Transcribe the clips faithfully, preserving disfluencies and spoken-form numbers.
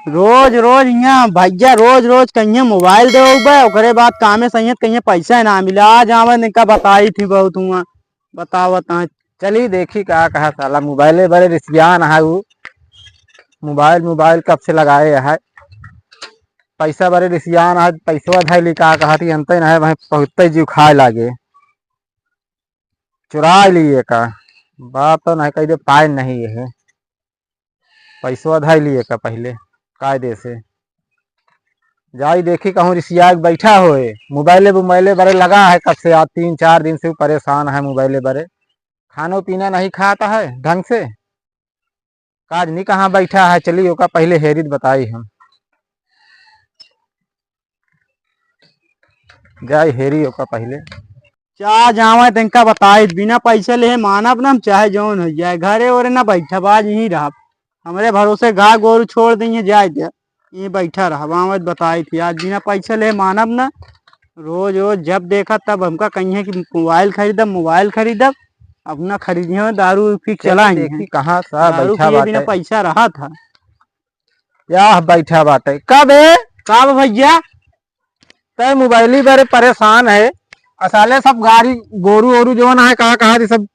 रोज रोज यहाँ भैया, रोज रोज कहिए मोबाइल देउबे, ओकरे बाद कामे सहियत कहिए पैसा ना मिला। आज आवे इनका बताई थी बहुत हुआ, बतावत हैं। चली देखी का कहा साला, मोबाइले बरे रिसियान है उ। मोबाइल, मोबाइल कब से लगाए है, पैसा बरे रिसियान है, पैसवा धैली का कहा थी, अंते नहीं भाई, पहुँचते जीव खाए लागे। चुरा लिए का, बात तो नहीं कही दे, पाए नहीं है। पैसवा धइ लिए का पहिले कायदे से। जाई देखी कहूँ रिसिया के बैठा होए, मोबाइले मोबाइले बरे लगा है कब से, आज तीन चार दिन से उ परेशान है मोबाइले बरे। खानो पीना नहीं खाता है ढंग से, काज नहीं कहाँ बैठा है। चली ओका पहिले हेरी त बताई हम। जाए हेरी ओका पहिले। चाहे जावे त इनका बताई, बिना पैसे लेहे मानब ना हम, चाहे जौन हो जाए, घरे ओरे ना बैठब, आज यहीं रहब। हमरे भरोसे गाय गोरू छोड़ दिए, जाए दे, यहीं बैठा रहब। आवे त बताई थी, आज बिना पैसे लेहे मानब ना। रोज रोज जब देखा तब हमका कहिए कि मोबाइल खरीदब, मोबाइल खरीदब। अपना खरीदिए दारू पी के चला ही देखी है। कहाँ सा दारू बैठा पिए बिना बाटे। पैसा रहा था। या बैठा बाटे। का बे? का बे भैया? तै मोबाइली बरे परेशान है। असाले सब गाड़ी गोरू ओरू जवन है, कहाँ कहाँ थी सब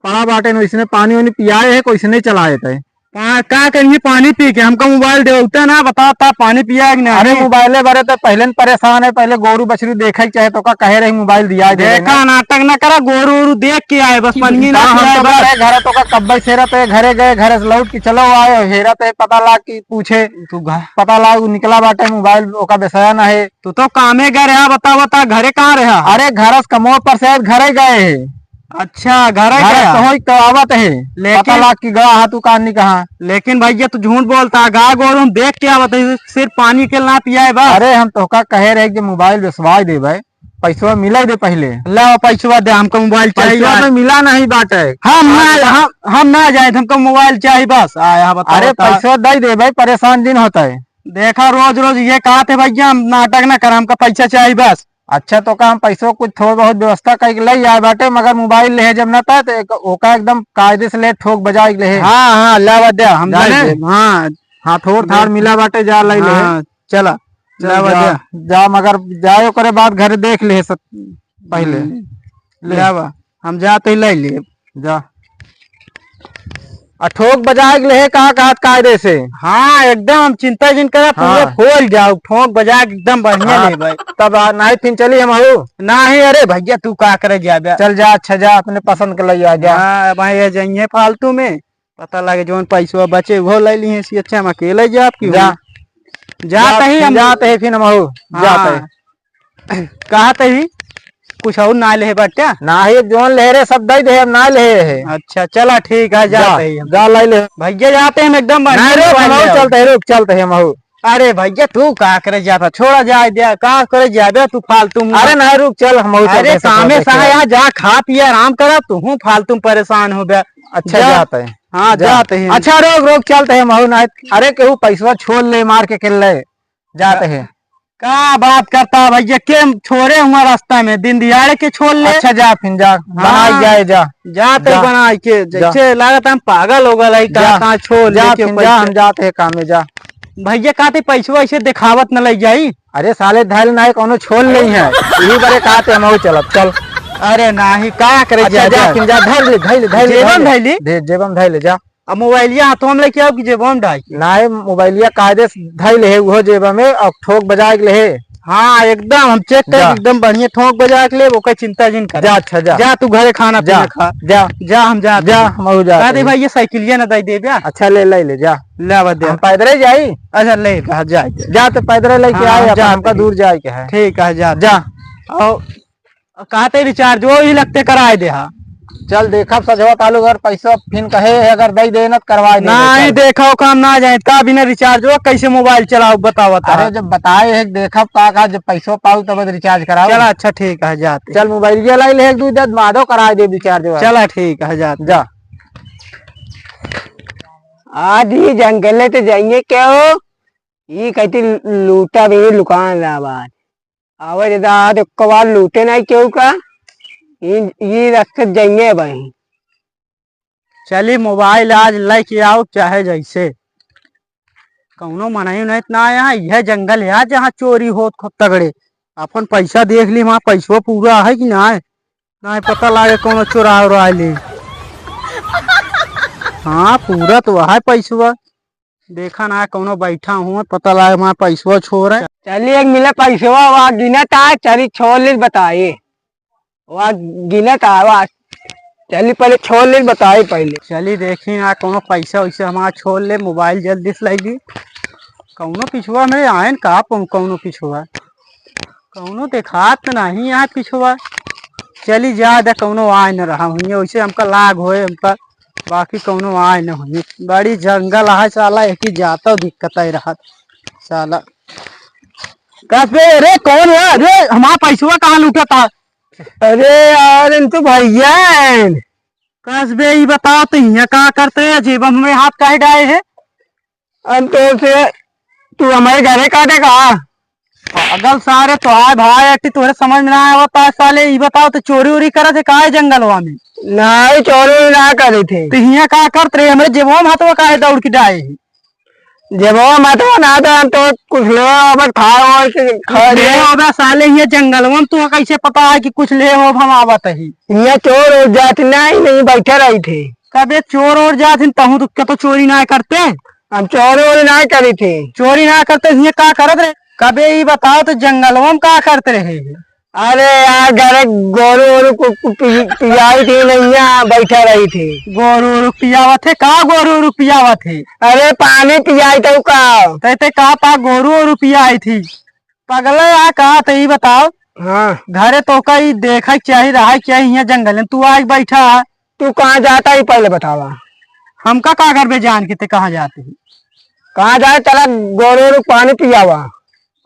पड़ा बाटे, न इसने पानी वानी पियाए है, कोई से नहीं चलाए तै। का, का करिए पानी पी के? हमका मोबाइल देउबे ना, बता ता पानी पिया है कि नहीं? अरे मोबाइले बरे तो पहले न परेशान है, पहले गोरू बछरू देखे के चाहे तो का कहे रही मोबाइल दिया दे देखा ना। नाटक ना करा, गोरू ओरू देख के आए बस, पनिया ना हाँ, हम पियाए तो बस। घरे तो का कब्बे से रहते घरे गए, घरे से लौट के चलो आए, हेरा तो पता लाग कि पूछे, तू घ- पता लाग उ निकला बाटे मोबाइल ओका बेसाया ना है। तू तो कामे गए रहा, बता बता घरे कहाँ रहा? अरे घर से कमो पर से घरे गए है। अच्छा, घरे घर गया। से होई तो आवत है। लेकिन पता लाग कि गया है तू कहाँ नहीं कहाँ। लेकिन भैया तू झूठ बोलता, गाय गोरू हम देख के आवत है, सिर्फ पानी के ना पियाए बस। अरे हम तोहका कहे रहे कि मोबाइल बेसवाई देबे, पैसवा मिले दे पहले। लाओ पैसवा दे, हमका मोबाइल चाहिए पैसवा आज। में मिला नहीं बाटे। हम ना, आज हम, हम ना जाए, हमका मोबाइल चाहिए बस। आया बता, अरे बता। पैसवा दे दे भाई, परेशान दिन होता है। देखा रोज रोज ये कहते भैया, हम नाटक ना कर, हमका पैसा चाहिए बस। अच्छा तो का हम पैसवा कुछ थोड़ा बहुत व्यवस्था करके ले आए बाटे, मगर मोबाइल ले जब ना था तो एक, ओका एकदम कायदे से ले ठोक बजाए के ले। हाँ, हाँ, लावा दे, हम जाए दे। हाँ। हाँ, थोड़ थाड़ मिला बाटे, जा ले ले। हाँ, चला। चल लावा जा, दे। जा, मगर जाए ओकरे बाद घरे देख ले सब पहले। हम्म। ले। लावा, हम जाते ही ले ले। जा। आ ठोक बजाए के ले का कहत कायदे से? हाँ, एकदम हम चिंता जिन करब, पूरे हाँ। खोल जाओ, ठोक बजा के एकदम बढ़िया हाँ, ले भाई। तब आ, नहीं फिन चली हम हऊ। नहीं, अरे भैया, तू का करे जाबे? चल जा, अच्छा जा, अपने पसंद के ले आ जा। हाँ, अब ये जाइए फालतू में। पता लगे जौन पैसवा बचे उहो ले लिहे, इससे अच्छा हम अकेले जाब कि जा। हम जात ही, हम जात ही फिर हम हो, जात हाँ। ही। कहत ही कुछ और ना लेहे बाटे? ना ही, जौन ले रहे सब दे दे, हम ना ले है। अच्छा, चला ठीक है, जात ही हम। जा ले ले। भैया जाते हम एकदम बढ़िया नहीं, रुक, मोबाइल हम ले आओ। चलते हैं, रुक, चलते हैं हम हो। अरे भैया, तू का करे जाता? छोड़ा जाए दे, का करे जाबे तू फालतू में? अरे नहीं, रुक, चल, हम और अरे चलते हैं, कामे थोड़ा सा देख है, ले। यहाँ जा, खा पी आराम करा, तू हूँ फालतू में परेशान हो बे। अच्छा, जा। जाते हैं। हाँ, जा। जाते हैं। अच्छा, रुक, रुक, चलते हैं, हम और नहीं। अरे, केहू पैसवा छोड़ ले, मार के खेल ले, जाते हैं। का बात करता है भैया, के छोड़े हुआ रास्ता में, दिन दिहाड़े के छोड़ ले। अच्छा, जा फिर, जा, हाँ। बनाई जाए, जा। जाते जा। बनाई के, जा। जैसे लागत हम पागल हो गए, का जा। कहाँ छोड़ जा लेके फिर, जा, पैसे। हम जाते हैं काम में, जा। भैया, का ते पैसवा ऐसे दिखावत न लग जाई? अरे साले, धैल नाय कौनो छोल नहीं है, यही बरे कहा ते हम चलब, चल। अरे नाही, का करे अच्छा, जा, जा, जा। फिर जा, धैल ले, धैल ले, धैल ले, जेबम धैल ले। धैल ले? धे-, जेबम धैल ले, जा। अब मोबाइलिया हाथों में लेके आओ कि जेबम डाल के? नाय, मोबाइलिया कायदे से धैल है, उहो जेबा में, अब ठोक बजा के ले। हाँ, एकदम हम चेक कर जा। एकदम बढ़िया ठोक बजा के ले, ओकर चिंता जिन कर। जा, अच्छा, जा। जा, तू घरे खाना जा, पीना खा। जा। जा, हम जा, जा, हम जा। हम जा। का दे भाई, ये साइकिलिया ना दे दे बे। अच्छा, ले, ले, ले, जा। ले आवा दे। हम पैदल ही जाई। अच्छा, ले, कहा जाए, जाए। जा, तो पैदल लेके हाँ, आए, हम अपन जा हमका तही। दूर जाए के है। ठीक है, जा जा। तही। और कहा ते रिचार्ज वो ही लगते कराए दे हा। चल, देखब सजवा तालू अगर पैसा फिन कहे, अगर दे देना तो करवाए दे, नहीं, चल। देखो, काम ना जाए, का बिना रिचार्ज वो कैसे मोबाइल चलाओ, बताओ, बताओ। अरे, जब बताए है, देखब का, का, जब पैसो पाऊ, तब रिचार्ज कराओ। चला, अच्छा, ठीक है, जाते। चल, मोबाइल ये लाई ले, एक दो दे, माधो कराए दे रिचार्ज वाला। चला, ठीक है, जाते। जा। आज ही जंगले ते जाइए क्या हो? ई कहती लूटा भी लुकान रहा बात। आवे दादा, आज एक बार लूटे नहीं केहू का। ई, ई रस्ते जाइए भाई। चली मोबाइल आज लेके आओ, चाहे जैसे। कौनो मनई उनई त ना आया है, यह जंगल है जहाँ चोरी होत खूब तगड़े। अपन पैसा देख ली, वहाँ पैसवा पूरा है कि ना है? ना है पता लागे कौनो चोरा उरा ले। हाँ, पूरा तो है पैसवा। देखा ना कौनो बैठा हुआ, पता लागे वहाँ पैसवा छोड़ है। चली एक मिले पैसवा, वहाँ गिनत आए, चली छोड़ ले बताए। वहाँ गिनत आए, वहाँ चली पहले छोड़ ले बताए पहले। चली देखी ना कौनो पैसा वैसा हमारा छोड़ ले, मोबाइल जल्दी से लाई दी। कौनो पिछुआ में आए न का पहुँ-, कौनो पिछुआ, कौनो देखात नहीं यहाँ पिछुआ। चली जा दे, कौनो आए न रहा हुई, वैसे हमका लाग होए हमका, बाकी कौनो आए न हुई। बड़ी जंगल है साला, एक ही जाता दिक्कत आई रहत साला। कस बे, अरे कौन है? अरे हमारा पैसवा कहाँ लूटा था? अरे यार, इन तो भैया हैं। कस बे, ई बताओ तो यहाँ का करते हैं? जेब में हाथ काहे डाए है? हम तो से, तू हमारे घरे काटे का? पागल सारे, तो आए भाई, अट्टी तोरे समझ में ना आवत है साले। ई बताओ तो चोरी उरी करत है काहे जंगलवा में? नहीं, चोरी उरी ना करे थे। तो हियाँ का करत रहे? हमरे जेबवा में हाथवा काहे दौड़ के डाए है? जेबवा में हाथवा ना दे, हम तो कुछ ले आवत खा और के खा कुछ ले ले। आवत साले, हियाँ जंगलवा में तो कैसे पता है कि कुछ ले हो हम आवत ही? हियाँ चोर और जात नहीं, नहीं बैठे रही थे। कबे चोर और जात हिन, तहूँ तो, के तो चोरी ना करते? हम चोरी वोरी ना करी थी। चोरी ना करते, हियाँ का करत रहे? कबे ई बताओ तो जंगलवा में का करत रहे? अरे यार, घरे गोरू वोरू को, को पि-, पियाई थी, नैया बैठा रही थी। गोरू वोरू पियावत है? का गोरू वोरू पियावत है? अरे पानी पियाई तो का? ते, ते का पा गोरू वोरू पियाई थी? पगले आ का, ते ई बताओ। हाँ। घरे तो का ई देखा के चाही, रहा के चाही, हियाँ जंगल में तू आके बैठा है। तू कहाँ जाता ही पहले बतावा। हमका का करबे जान के ते कहाँ जाते ही? कहाँ जाए, चला गोरू वोरू पानी पियावा।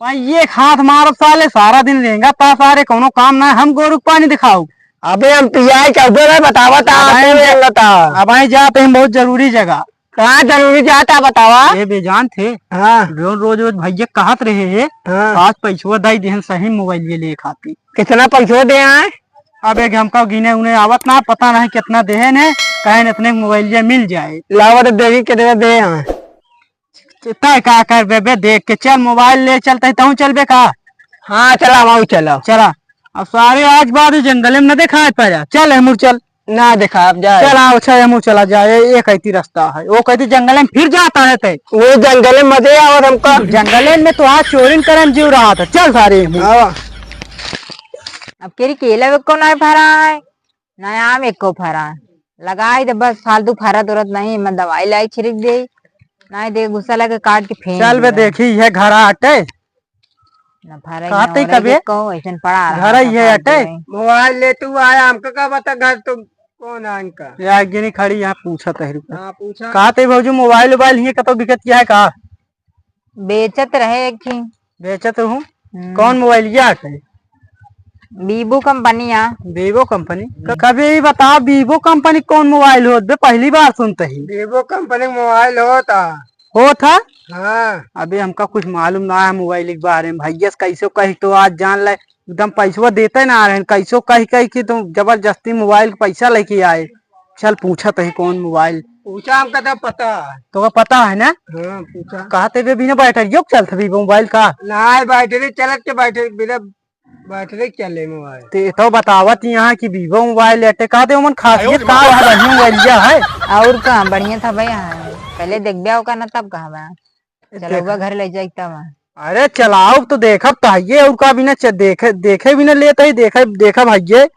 भाई, ये हाथ मारत साले, सारा दिन रेंगा ता सारे, कौनो काम ना है, हम गोरू के पानी दिखाऊ। अबे हम पियाई के अबे रे बतावा ता, अबे आपे जा-, रेंगा ता। अबे जाते हैं बहुत जरूरी जगह। कहाँ जरूरी जाता बतावा? ये बेजान थे। हाँ। रोज, रोज, रोज भैया कहत रहे है, हाँ। आज पैसवा दई देहन सही मोबाइल ये ले खाती। कितना पैसवा दे आए? अब एक हमका गिने उन्हें आवत ना, पता नहीं कितना देहन है, कहें इतने मोबाइल ये मिल जाए। लावा तो देखी कितना दे आए। तय का करबे बे, देख के चल, मोबाइल ले चलते ही तहूँ चलबे का? हाँ, चला, वहाँ चला। चला। अब सारे आज बाद जंगल में न देखाए पाया। चल, हमूर चल। ना देखा, अब जाए। चल, आओ, अच्छा, हमूर चला जाए, ये, ये कहती रास्ता है, वो कहती जंगल में फिर जाता है तय। वो जंगल में मजे आवत हमका। जंगल में तो आज चोरिन करन जीव रहा था। चल सारे हमूर। हाँ। अब केरी केला भी कौन आए भरा है? ना आम एको फरा। लगाई दे बस, फालतू फरत उरत नहीं, मैं दवाई लाई छिड़क दे। नहीं दे, गुस्सा लगे काट के फेंक चल बे, दे। देखी, ये घर आटे। ना फरा, कहाँ ना ते ओरा कबे? के को, ऐसन पड़ा रहा घर था, ये फालतू आटे। नहीं। मोबाइल ले तू आया, हमका का बता घर तो कौन है इनका? यार, गिनी खड़ी यहाँ पूछत है, रुको। हाँ, पूछा। कहाँ ते भौजी, मोबाइल उबाइल हियाँ कतो बिकत किया है का? बेचत रहे एक ही। बेचत हूँ? हम्म। कौन मोबाइल ये आटे? Vivo कंपनी आ। Vivo company? हम्म। क-, कभी ये बताओ, Vivo कंपनी कौन मोबाइल होत बे? पहली बार सुनते ही। Vivo कंपनी मोबाइल होता। होत है? हाँ। अबे हमका कुछ मालूम ना है मोबाइल के बारे में। भैया से कैसे कही तो आज जान ले, एकदम पैसवा देते ना रहे, कैसे कही कही कि तुम जबरदस्ती मोबाइल के पैसा लेके आए। चल पूछत ही कौन मोबाइल। पूछा, हमका तो पता है। तोका पता है ना? हाँ, पूछा। कहा ते बे बिना बैटरियो के चलत बे मोबाइल का? ना, बैटरी चलत के बैटरी, बिना बैटरी के चले मोबाइल। ते तो बतावत यहाँ कि Vivo मोबाइल लेते, कहा ते ओमन खासियत का है, बढ़िया मोबाइल लिया है। और का बढ़िया था भाई, हाँ। पहले देखबे ओका ना तब कहा बा। चलउआ देख। घर ले जाई तब। अरे चलाओ तो देखब तो हइये, और का बिना च-, देखे, देखे बिना लेत ही, देखे, देखब हइये।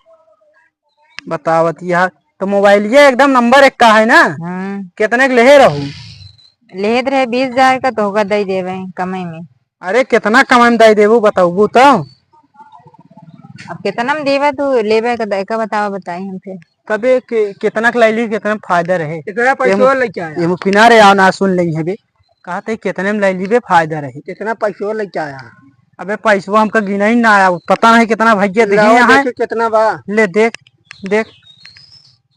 बतावत यह तो मोबाइल ये एकदम नंबर एक का है ना? हाँ। कितने के लेहे रहू? लेत रहे बीस हजार का, तो होगा दे देवे कमाई में। अरे कितना कमाई में दे देबू, बताऊबू तो? अब कितना में देवे तू, लेवे का, का बतावा, बताई हम फिर। कबे के, कितना के लैली, कितना में फायदा रहे? कितना पैसा एम-, लेके आया? एम किनारे आओ ना, सुन लेंगे बे। कहा ते कितने में लैली बे, फायदा रहे। कितना पैसा लेके आया? अबे पैसवा हमका गिना ही ना आया, पता नहीं कितना भैया दे लाओ, यहाँ। देखिए कितना बा। ले देख, देख।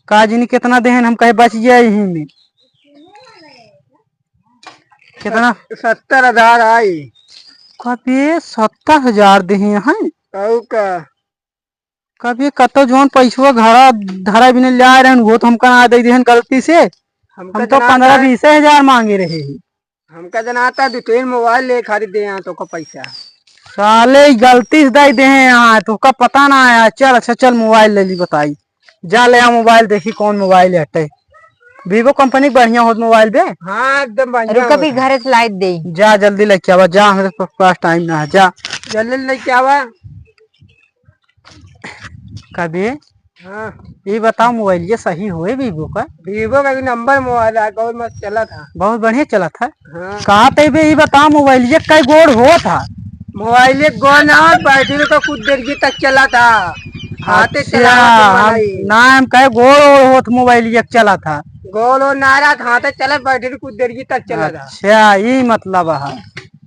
का जिनी कितना देहन, हम कहे बच गया यही में। कितना? सत्तर हजार आई। कबे सत्तर हजार देहे हैं? और का? कभी कतो जौन पैसवा घरा धरा बिना ले आए रहन, वो तो हमका ना दे देहन गलती से। हमका हम तो जना पन्द्रह था। बीस हजार मांगे रहे ही। हमका जनाता दू तीन मोबाइल ले खातिर दे यहाँ तोका पैसा। साले ई गलती से दे दे हैं यहाँ, तोका पता ना आया। चल अच्छा चल मोबाइल ले ली बताई। जा ले आ मोबाइल देखी कौन मोबाइल हटे। Vivo कंपनी के बढ़िया होत मोबाइल बे। हाँ एकदम बढ़िया रुका भी होत। घरे से लाइट दे। जा जल्दी लेके आवा, जा हमरे पास टाइम ना है, जा। जल्दी लेके आवा। कभी हाँ। ये बताओ मोबाइल ये सही होए Vivo का? Vivo का भी नंबर मोबाइल है, बहुत मस्त चला था। बहुत बढ़िया चला था। हाँ। कहा ते बे ये बताओ मोबाइल ये कई गोड़ हो था? मोबाइल ये गोड़ ना हो, बैटरी तो कुछ देर की तक चला था। हाथे अच्छा, चला था हम, मोबाइल। ना हम कहे गोड़ ओड़ होत मोबाइल ये चला था। गोड़ ओड़ ना रहा था, हाथे चला बैटरी कुछ देर की तक चला था। अच्छा, ये मतलब है।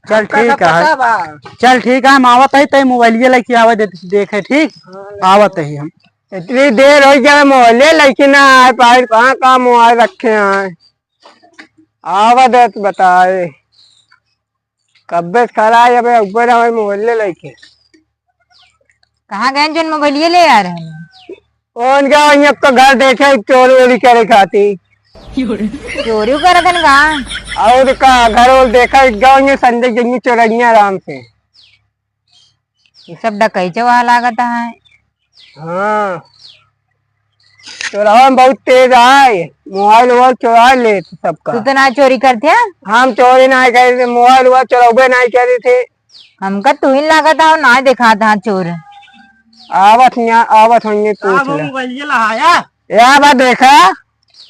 चल हमका ठीक सब है। पता बा। चल ठीक है, हम आवत है ते मोबाइल ये लेके आवे दे, देखे ठीक। हाँ, ले आवत है हम। इतनी देर हो गया, मोबाइल लेके ना आए पाए, कहाँ, कहाँ मोबाइल रखे हैं? आवा दे तो बताए। कब्बे से खड़ा है, अबे ऊपर हमारे मोबाइल लेके। कहाँ गए जोन मोबाइल ये ले आ रहे हैं? उनका वहीं आपका घर देखे, चोरी वोरी करे खाती। चोरी करत हन का? और का, घर और देखा, गाँव में संजय जंगी चोरैया आराम से। ये सब डकैते वाला लागत है। हाँ, चोरवा में बहुत तेज आए, मोबाइल वोबाइल चोरा ले सबका। तू तो ना चोरी करते है? हम चोरी ना करे थे, मोबाइल वोबाइल चोरबे ना करे थे। हमका तू ही लागत है, ना दिखात है चोर। आवत हियाँ, आवत होंगे, पूछ ले। मोबाइल ये लहाया? या बात देखा?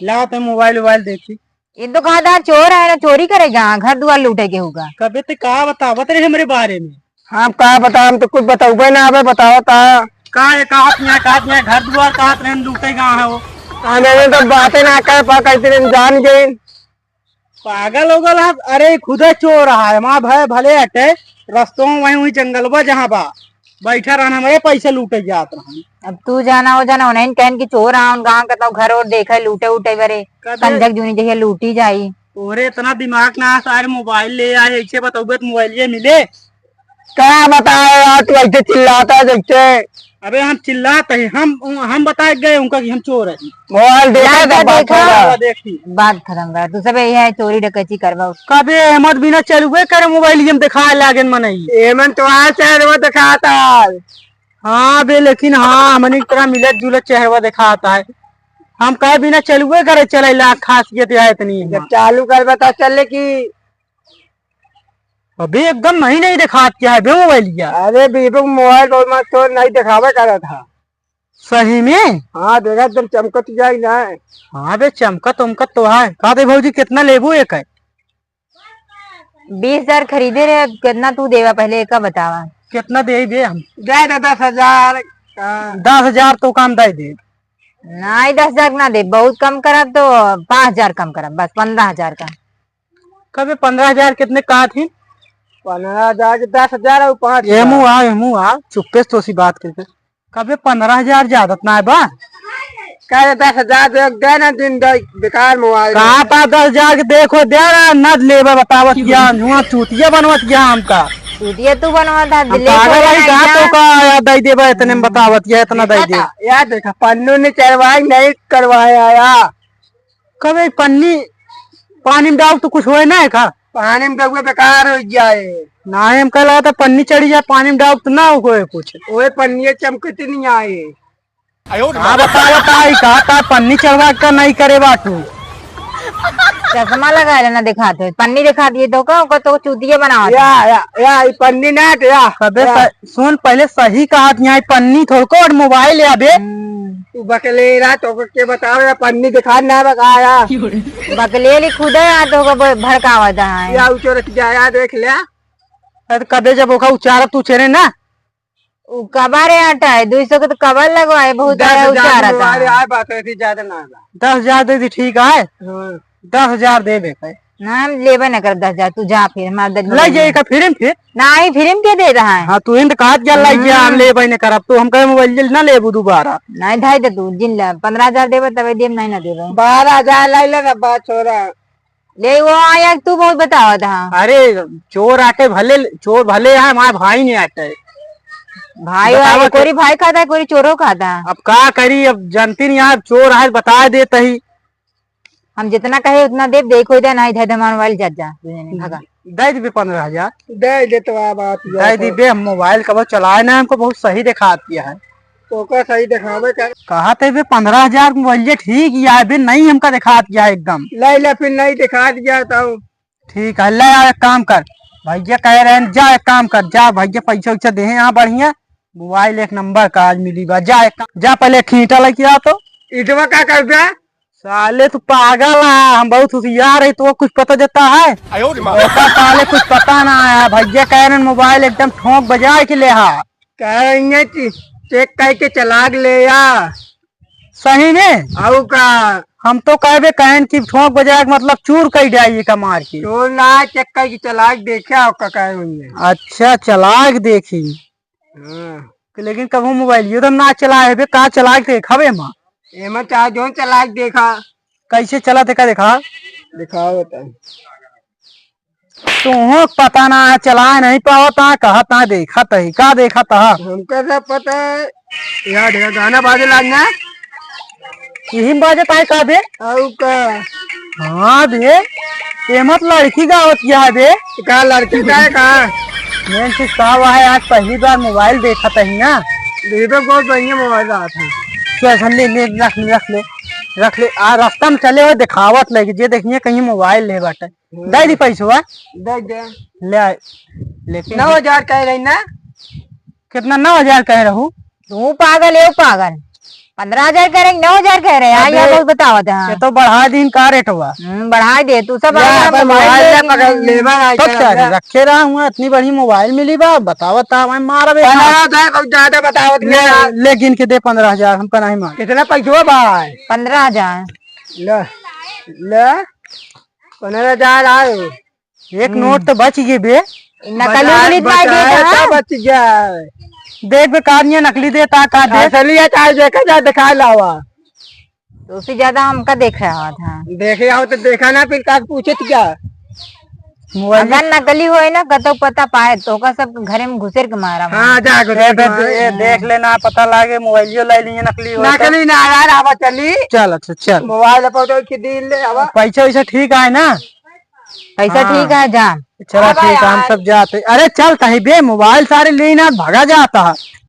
लाओ तो मोबाइल वोबाइल देखी। ये तो कहा था चोर है ना, चोरी करेगा, घर दुआर लूटे के होगा। कबे ते का बतावत रहे हमरे बारे में? हम का बता, हम तो कुछ बताऊबे ना, अबे बतावत है। का ये कहत यहाँ, कहत यहाँ घर दुआर कहत रहे, लूटे गा है वो। अरे तो बातें ना कर पा, कहते रहे जान गए। पागल हो गल है, अरे खुदे चोर है, हमार भाई भले हटे, रस्तों में वहीं, वहीं जंगलवा जहाँ बा, बैठा रहन, हमरे पैसे लूटे जात रहन। अब तू जाना, वो जाना, उन्हें कहन कि चोर आन, गाँव के तो घर और देखे, लूटे उटे बरे, कदे? संजक जूनी जहिया लूटी जाई। तोहरे इतना दिमाग ना, सारे मोबाइल ले आए, ऐसे बताओगे तो मोबाइल ये मिले? का बताए यार, तू ऐसे चिल्लाता है जैसे। अबे हम चिल्लात है, हम, हम बताए गए उनका कि हम चोर है। मोबाइल देखा लाइट था, का बात देखा। खत्म। देखी। बात खत्म कर, तू सब यही है चोरी डकैती करवा। कबे अहमद बिना चलुए करे मोबाइल हम दिखाए लागेन मनई। एमन तो आ चेहरवा दिखाता है। हाँ बे, लेकिन हाँ, हमनी की तरह मिलत जुलत चेहरवा दिखाता है। हम कहे बिना चलुए करे चलैला, खासियत है इतनी है। जब चालू करबा त चले कि अबे एकदम नहीं, नहीं दिखात क्या है बे मोबाइलिया? अरे Vivo मोबाइल बहुत मस्त हो, नहीं दिखावे करत है। सही में? हाँ, देखा एकदम चमकत जाई ना। हाँ बे, चमकत उमकत तो है। कहा दे भौजी, कितना लेबू एक है? बीस हजार खरीदे रहे, कितना तू देवा पहले एका बतावा। कितना दे बे हम? दे दे दस हजार। हाँ। दस हजार तो कम दे दे। नहीं, दस हजार ना दे, बहुत कम करब तो पाँच हजार कम करब, बस पन्द्रह हजार का। कबे पन्द्रह हजार कितने कहा थी? पन्द्रह हजार के दस हजार और पाँच हजार। एमू आ, एमू आ, चुप्पे से तोसी बात करके। कबे पन्द्रह हजार ज्यादा ना है बा? कहे दस हजार दे, दे ना दिन दे, बेकार मोबाइल। कहाँ पा दस हजार के देखो, दे ना, ना लेबे बतावत क्या, हुआ चूतिया बनवत क्या हमका? चूतिया तू बनवत है, हम दिले पागल को है, ना कहाँ गया। तो का आया दे देबे, इतने में बतावत क्या, इतना दे देखा दे। था, यार देखा, पन्नू ने चढ़वाई नहीं करवाया यार। कबे पन्नी पानी में डाल तो कुछ होए ना है का? पानी में डूबे बेकार हो जाए। ना, हम कह लगा था पन्नी चढ़ी जाए पानी में डाल तो ना होए कुछ। ओए पन्नी चमकत नहीं आए। हाँ, बता, बता, ई का, का पन्नी चढ़वा के नहीं करे बाटू? चश्मा लगा लेना दिखाते, पन्नी दिखा दिए तो का, ओकर तो चूतिया बनावत या, है। या, या, ई पन्नी ना हटे, या, कबे या। स-, सुन, पहले सही कहा था, यहाँ पन्नी थोड़को और मोबाइल है अबे। हम्म। तू बकलेरा, तो के बताओ, या पन्नी दिखा ना बकाया। बकलेली खुदे आ तो को ब-, भड़कावत है। या उचो रख जाया, देख ले। अरे कबे जब ओका उचारत तू चेरे ना। उ कबारे आटा है, दुई सौ के तो कबर लगवाए, बहुत आया दस हजार उचारत मोबाइल है। आए, बात है, ज्यादा ना आला। दस हजार दे दी, ठीक है। हाँ। दस हजार दे दे भाई। ना, हम लेबे ना करब दस हजार, तू जा फिर, हमार दस ले जाए का फिर, फिर? नहीं, फिर के दे रहा है? हाँ, तू हिंद कहा जा लाई जा, हम हम्म। लेबे ना करब, तू हम कहे मोबाइल ना लेबू दोबारा। नहीं, धाई दे तू, जिन ले, पन्द्रह हजार देबे तबे देब, नहीं ना देबे। बारह हजार लाई ले ना, बा छोरा। ले वो आया, तू बहुत बतावत हा। अरे, चोर आटे भले, चोर भले है, हमारे भाई नहीं आटे। भाई बतावा आए, के कोरी भाई खाता है, कोरी चोरो खाता है। अब का करी, अब जानती नहीं यार, चोर है, बता देते ही। हम जितना कहे उतना देब, देखो इधर, नहीं इधर, हमारा मोबाइल जा, जा, तू जाने, भगा। दे दीबे पन्द्रह हजार। दे दे तो आ बात ये दे तो। दीबे, हम मोबाइल कबो चलाए ना, हमको बहुत सही दिखात किया है। तो का सही दिखावे कर। कहा थे बे पन्द्रह हजार मोबाइल ये ठीक या बे, नहीं हमका दिखात किया है एकदम। ले ले फिर नहीं दिखात किया तो। ठीक है, ले आ एक काम कर, भैया कह रहे हैं, जा एक काम कर, जा भैया पैसा वैसा दे हैं यहाँ बढ़िया, मोबाइल एक नंबर का आज मिली बा, जा एक काम, जा पहले खींटा लेके आ तो। इटवा का कर बे? साले तू पागल है, हम बहुत होशियार है, तो कुछ पता देता है? आयो रे माँ। ओका साले कुछ पता ना है, भैया कह रहे हैं मोबाइल एकदम ठोंक बजाए के ले हा। कह रही है कि चेक करके चलाक ले आ। सही में? आऊ का? हम तो कहबे कहन कि ठोंक बजाए के मतलब चूर कर जाइए का मार के। चोर ना, चेक करके चलाक देखे आओ का कह रही है। अच्छा, चलाक देखी। हाँ। लेकिन कबहू मोबाइलियो तो ना चलाए बे, का चलाक देखा बे एमा? एमा चाहे जौन चलाक देखा। कैसे चला देखा, देखा। दिखाओ बता। तुहूँ पता ना है, चलाए नहीं पावत है, कहत है देखत है, का देखत है? हमका सब पता है। यार ढेर गाना बाजे लाग ना। यही बाजत है का बे? आऊ का? हाँ बे, ये मत लड़की गावत क्या है बे? का लड़की का है का? मैं कुछ कहा हुआ है, आज पहली बार मोबाइल देखत ही ना। ये तो बहुत बढ़िया मोबाइल रहा था। चल, चल, ले, ले, रख ले, रख ले, रख ले। आ, रास्ता में चले हुए दिखावत लगे, जे देखिए कहीं मोबाइल ले बाटे। हम्म। दे दी पैसवा। दे दे। ले आए। लेकिन नौ हजार कह रही ना? कितना, नौ हजार कह रहू? तू पागल है, वो पागल। पन्द्रह हजार कह रहे, नौ हजार कह रहे, आ, अबे, या बहुत बतावत है। ये तो बढ़ा दीन का रेट हुआ। हम्म, बढ़ा दे, तू सब या, आगे पर मोबाइल मोबाइल ले ले पकड़, लेबा ना तो कर क्या रे, हमरा। रखे रहा हूँ, इतनी बड़ी मोबाइल मिली बा, बतावत था, मैं मारा बे। पन्द्रह हजार कुछ ज्यादा बतावत ले, नहीं। ले गिन के दे पन्द्रह हजार, हमका नहीं मार। कितना पैसा बा? पन्द्रह हजार। ले, ले, पन्द्रह हजार आए। एक हम्म। नोट तो बच गई बे। नकली बचाए, मिलित भाई बचाए देता तो है। बच गया। देख बे, का नहीं नकली देता, का दे। असली है, चाहे देखा जा, दिखा लावा। तो उससे ज्यादा हमका देख रहा था। देखे आओ तो देखा ना, फिर का पूछे थी क्या? मोबाइल अगर नकली होए ना, कतो पता पाए, तो ओका सब घरे में घुसेर के मारा हाँ, मारा। जा, ए, घुसेर के बे, मारा। ए, देख लेना, पता लागे, मोबाइलियो ले लिए नकली होए तो। नकली ना यार, आवा चली। चल, अच्छा, चल। मोबाइल पर तो की डील ले, आवा। पैसा वैसा ठीक आए ना? पैसा हाँ। ठीक है, जा। चला आवा ठीक है, हम यार। सब जाते। अरे चल कहीं बे, मोबाइल सारे लेना भगा जाता है।